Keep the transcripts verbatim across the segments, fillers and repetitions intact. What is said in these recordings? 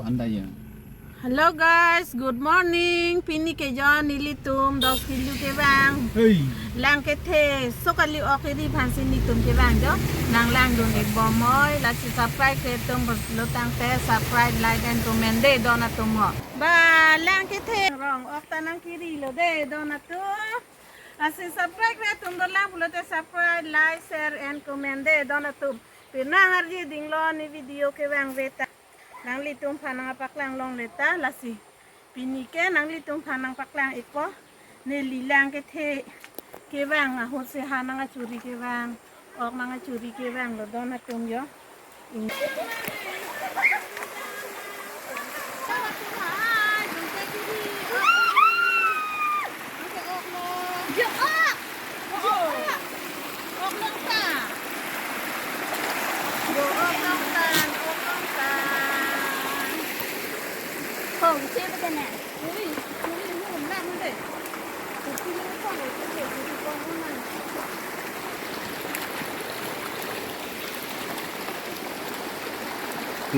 Anda ya. Hello guys, good morning. Pini ke jo nelitum dos kilo kevang. Hey. Lang kethe, so kali ok eri aphansi netum kevang jo. Nang langdun-ik bomnoi, lasi subscribe-re atum pulo tangte subscribe, like and comment de don atum ho. Ba lang kethe rong ok ta nang keri lo de don atum. Lasi subscribe-re atum dolang pulote subscribe, like, share and comment de don atum. Pirnang arje dinglo ne video kevang veta. Nanglitum aphan nangpaklang longle ta lasi. Pini ke nanglitum aphan nangpaklang-ikpo. Neli lang kethe kevang ahut si ha nangchuri kevang, ok nangchuri kevang lo don atum jo.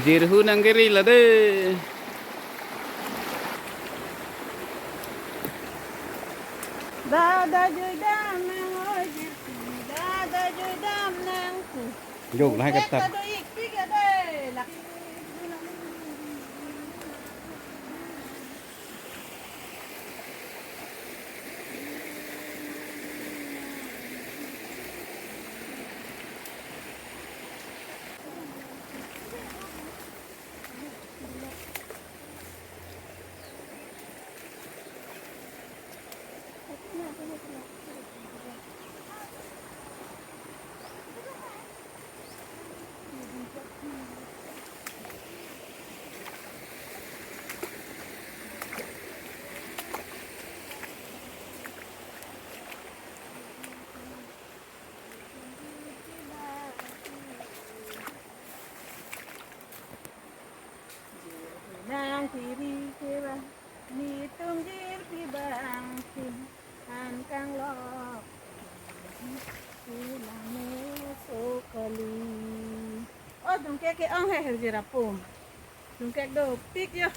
Jirhu nang keri la de. Dada joi dam nang oi jirpi, dada joi dam nang ku. Jok lahai kata. Dada joi ikpi ke de. Nang kiri kira, netum jirpi bangphi, an kanglok, pulang me so kali. Oh, dungkek ke-ong he, he jirapo. Dungkek dopik yo.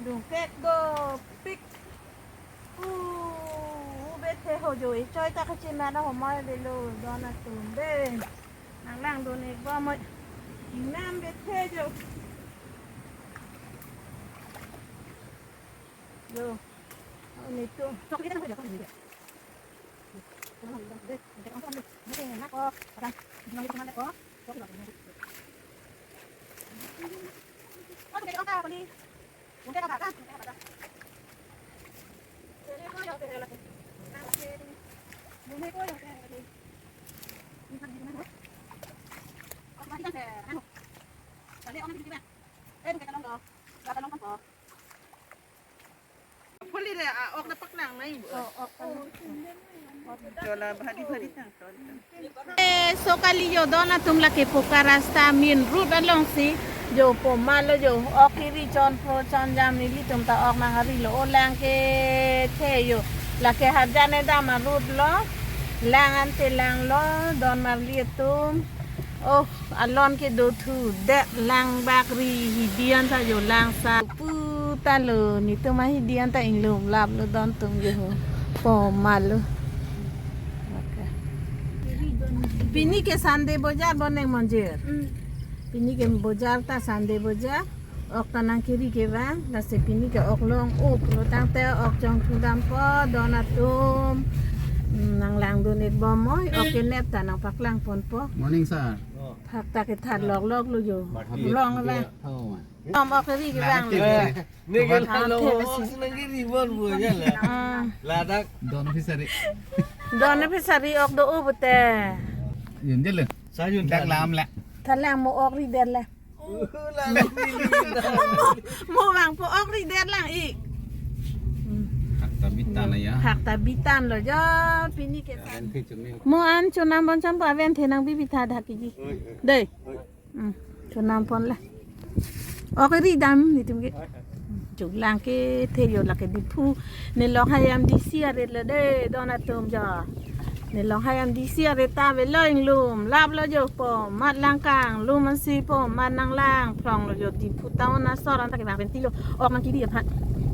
Dungkek dopik. Uh, ube the ho jo, ichoi ta kachiman ho mai belo don atum be. Nang langdun-ik bomnoi. Ingnam be the jo. Jo. Netum. Puli de, ah, ok na paklang nai bu. Oh, ok. Chola bhari bhari tang, tol tang. Eh, so kali jo don atum lake poka rasta main road alongsi jo pomalo jo ok eri chonpho chonjam nelitum ta ok nang ari lo, o lang kethe jo lake harjan edam a-road lo, lang ante lang lo don marli atum. Oh, alon kedo thu det lang bak ri hidi anta jo lang sa pu ta lo, netum ahidi anta inglum lap lo don atum jo ho. Pomalo. Okay. Pini ke Sunday bojar boneng monjir. Mm. Pini ke bojar ta Sunday bojar. Ok ta nang kiri kevang, lasi pini ke ok long-o pulo tangte ok chongthu dampo don atum. Mm, nang langdun-ik bomnoi, ok kenep ta nang paklang ponpo. Morning, sir. Thak ta kethat lok lok lo jo. Long va. Oh, ma. Om ok eri kevang lo. Eh, ne ke la lo, ok si nang kiri bon bu aja la. Ah. Ladak. Don office ari. Don office ari ok do-o pute. Yun jelo. Sa yun dak lam la. Thalang mo ok ri der la. Uh, la lo pili. Mo vangpo ok ri der lang ik. Hak ta bitan ya. Hak ta bitan lo jo pini ke. Mo an chonam pon champo aven the nang bibi tha dak ji. Oi, oi. Dei. Oi. Hmm, chonam pon la. Ok eri dam netum ke. Jok lang kethe jo lake Diphu. Ne lok hayam D C aret le de don atum jo. Ne longhai an D C areta avelo inglum, laplo jo po, mat langkang, lum ansi po, mat nanglang, phronglo jo Diphu town asor anta kevang penti lo, ok nangkiri aphan.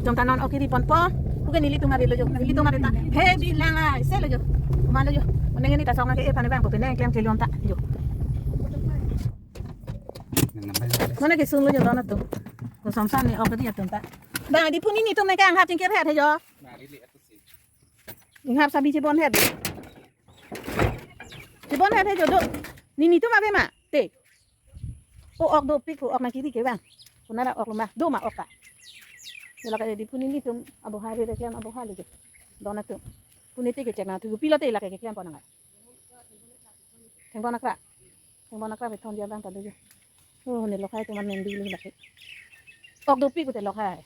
Jongta non ok kiri ponpo, puke nelitum arelo jo, nelitum areta, he bilang ai, selo jo, malo jo, oneng ini ta sok nangke-e aphan vangpo penang klem kelon ta jo. Mane kesung lo jo don atum, kosong san ne ok kiri atum ta. Bang, Diphu nelitum nangke anghap chingkir het he jo. Inghap sabi chebon het. Chebon het he jo do. Nelitum ave ma te. O ok dopik pu, ok nangkiri kevang. Konat ra ok lo ma, do ma ok ta. Yo lake Diphu nelitum abohai re klem abohai lo jo. Don atum. Pune te kechek nangthu pilo te lake keklem pon nang. Thengbon akra. Thengbon akra pethon dia bang ta do jo. Oh, ne lokhai atum an mendi lo lake. Ok dopik pute lokhai.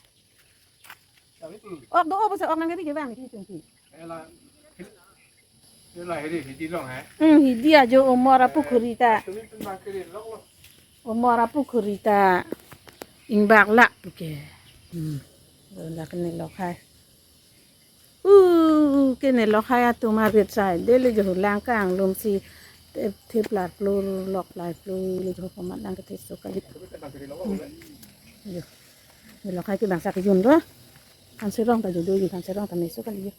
Ok do-o pusi ok nangkiri kevang nelitum pi. Ela, ela hidi, hidi long hai. Hmm, hidi ajo omor apukhuri ta. Tumi pun bang kiri long lo. Omor apukhuri ta. Ingbak lak puke. Hmm. Lake ne lokhai. Uh, ke ne lokhai atum arit sai. Dele jo langkang lum si thep, thep lar plur, lok lar plur, le jo komat nangkethe so kali. Hmm. Jo. Ne lokhai ke bangsa kejun do. Hanserong ta jo do jo, hanserong ta meso kali jo.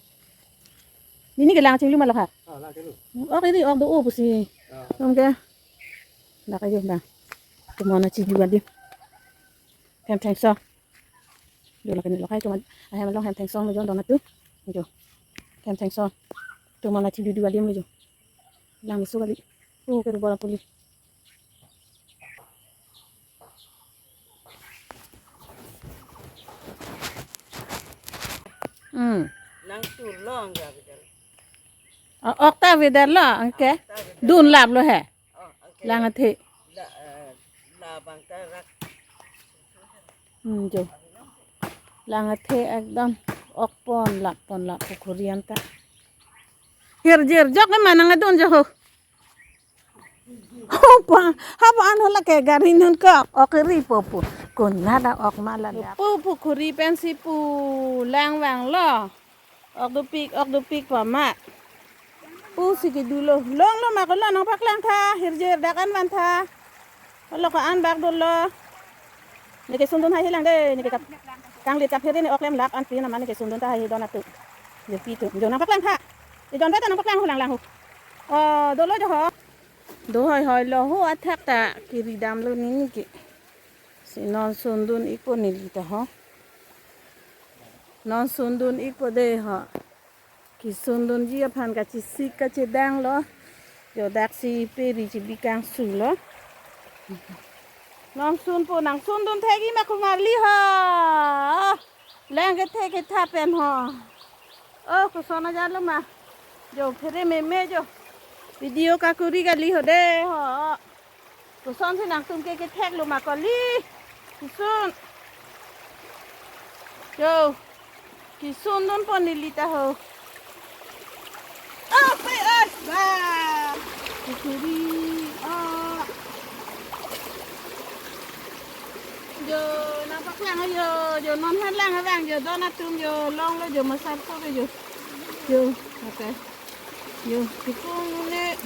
Neli kelang chinglu ma lokha. Ah, lang chinglu. Ok kiri, ok do-o pusi. Ah. Tum ke. Lake jo bang. Tum mona chiju adim. Hem thengso. Jo lake ne lokhai tum ahem along hem thengso lo jo don atum. Jo. Hem thengso. Tum mona chiju adim lo jo. Lang meso kali. Oh, ke bora puli. Hmm. Nang tur long ga bidal. O-, ok ta avedetlo, anke. Ta avedetlo. Dun laplo he. Oh, anke. Lang athe. La, eh, la bang ta rak. Hmm, jo. Lang athe ekdom ok pon lap pon lap pukhuri anta. Hirjir jok ne manang adun jo ho. Hopa, hapa an hola ke gari nun ko, ok ripo pu. Konat ra ok ma la dak. Pu pukhuri pensi pu lang vanglo. Ok dopik, ok dopik pu ma. Pusi kedo lo. Longlo ma ko lo nangpaklang tha, hirjir dak an van tha. Lo ko an bak dolo. Neke sundun hai hilang de, neke kap. Kanglit kaphere ne ok lem lak an pin nama neke sundun ta hai don atum. Jo pi atum. Jo nangpaklang tha. Jo jon ta nangpaklang hu lang lang hu. Oh, dolo jo ho. Do hoi hoi lo ho athak ta kiri damlo neli ke. Si non sundun ikpo neli ta ho. Non sundun ikpo de ho. Kesundunji aphan kachesik kachedang lo. Jo daksi peri chebi kangsu lo. Nangsunpo, nangsundun thek-i ma komarli ho. Lang kethe ketha pen ho. Oh, koson aja lo ma. Jo phere meme jo. Video kakuri kali ho de ho. Kosonsi nangtum ke kethek lo ma kali. Kesun. Jo. Kesundun pon neli ta ho. Oh, pe, oh, ba. Kekuri. Oh. Jo, nangpaklang jo. Jo, non han lang abang jo. Don atum jo. Longlo jo, masar ko jo. Jo, okay. Jo, kipung ne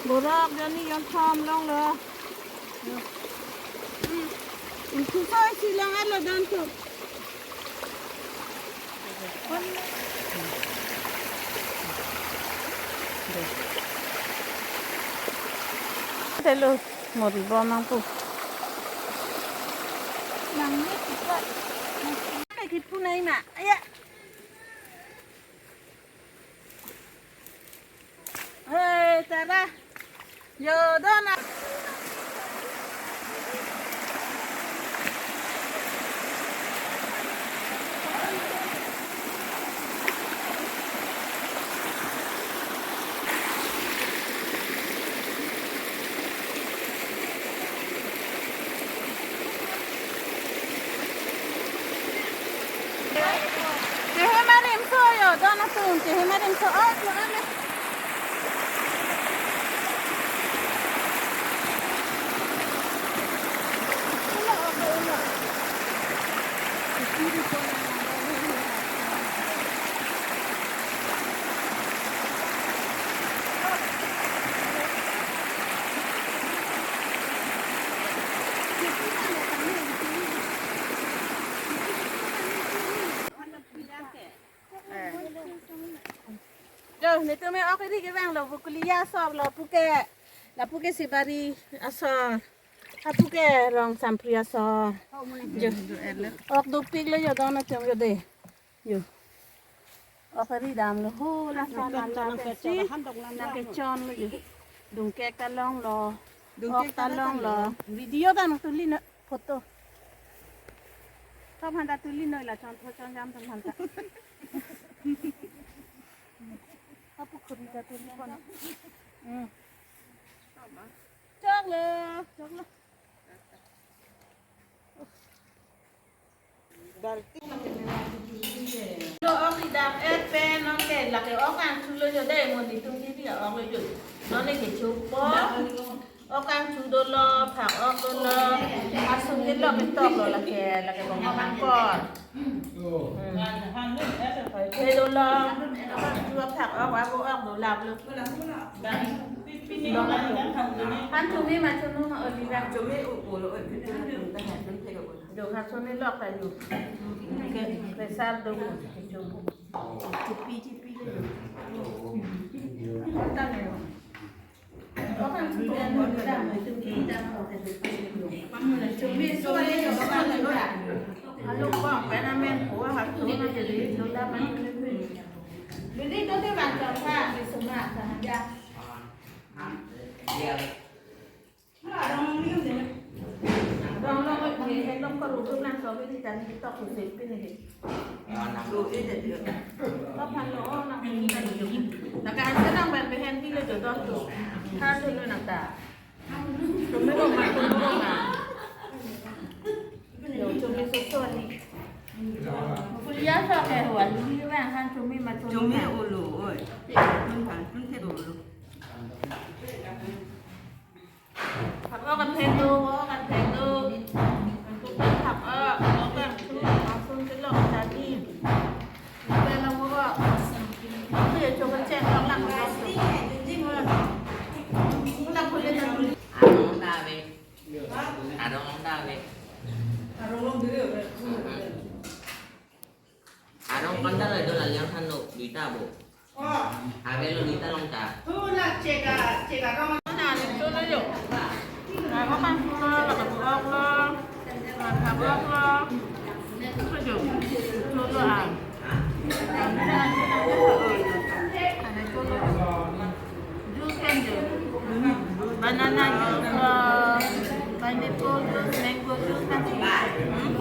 borok jonni jonthom longlo. Jo. Hmm. Isu soi si long alo don tu. Telo, mori bom nangpu. Nang ni kita. Kita kipu nai ma. Aya. Hei, tara. Jo, don a. Chehe marim so jo, don atum, chehe marim so, oh, jo, ale. Netum me ok eri kevanglo, Bokolia asor lo puke. Lapuke Sibari asor. Apuke Rongsampri asor. Jo. Ok dopiklo jo don atum jo de. Jo. Ok eri damlo ho la son la la ke si. La kechonlo jo. Dungkek ta longlo. Ok ta longlo. Video ta nangtuli non. Photo. Thom aphan ta tuli noi la chon tho chon jam thom aphan ta. Apu khuri ta tuli pon. Hmm. Choklo, choklo. Lo ok ridam-et pen non ke lake ok angthulo jo de, mo netum ke ri ok lo jo. Non ke kechopo. Ok angthu dolo, phak ok dolo, asun ke lo ketok lo lake, lake bong ok angkor. Hmm. Hoi the dolo, ok angthu phak ok, abo ok do lap lo. Dong angthu. Han chumi ma chunu ma oli ra. Chumi u u lo, oi, phi phi na tum ta ha, tum thek u. Do ha chumi lok ta ju. Ke, ke sar do u, ke chumi. Chipi, chipi le ju. Kota ne. Naka hansa nang ban behen ti le jodoh tu. Hansa lo nang ta. Chumi ko ma, chumi ko ma. Yo, chumi soso ni. Kuliah sa ke huan, chumi bang han chumi ma chumi. Chumi ma. Ulu, oi. Chumi bang, chumi ke ulu. Phak ok kan thek do, ok kan thek do. Phak ok, ok kan thu, langsung ke lok tadi. Ke lok ok. Ke chok ke chek lok lang lok. Lang kuliah tadi. Arong ta ave. Arong ta ave. Arong long dire ave. Arong konta la do la liang than lo, duita bo. Ave lo duita long ta. Tu la chega, chega rong. Na ni tu lo yo. Na ko kan tu lo, la ka bu ok lo. Na ka bu ok lo. Tu lo jo. Tu lo a. Juice kan juice. Banana juice, uh, pineapple juice, mango juice kan. Hmm?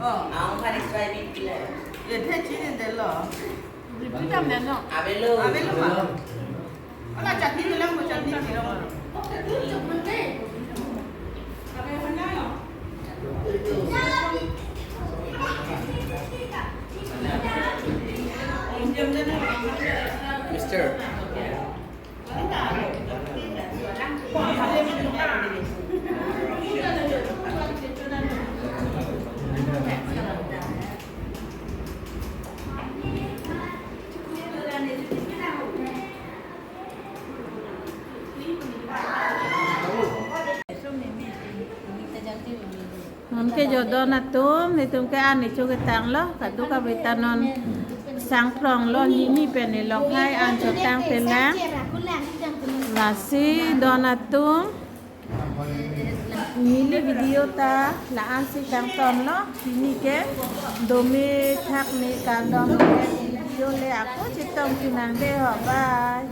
Oh. Ye the chini de lo. Ave lo. Ave lo ma. Ala chutney nilang mo, chutney nilang. Mister. Non ke jo don atum, netum ke an necho ketang lo, kadokave ta non sang phrong lo, nini pen ne lok hai an chotang pelang. Lasi don atum, neli video ta la-an si kangton lo, neli ke dome thak ne kardom, video le ako chetong chenang de ho, bye.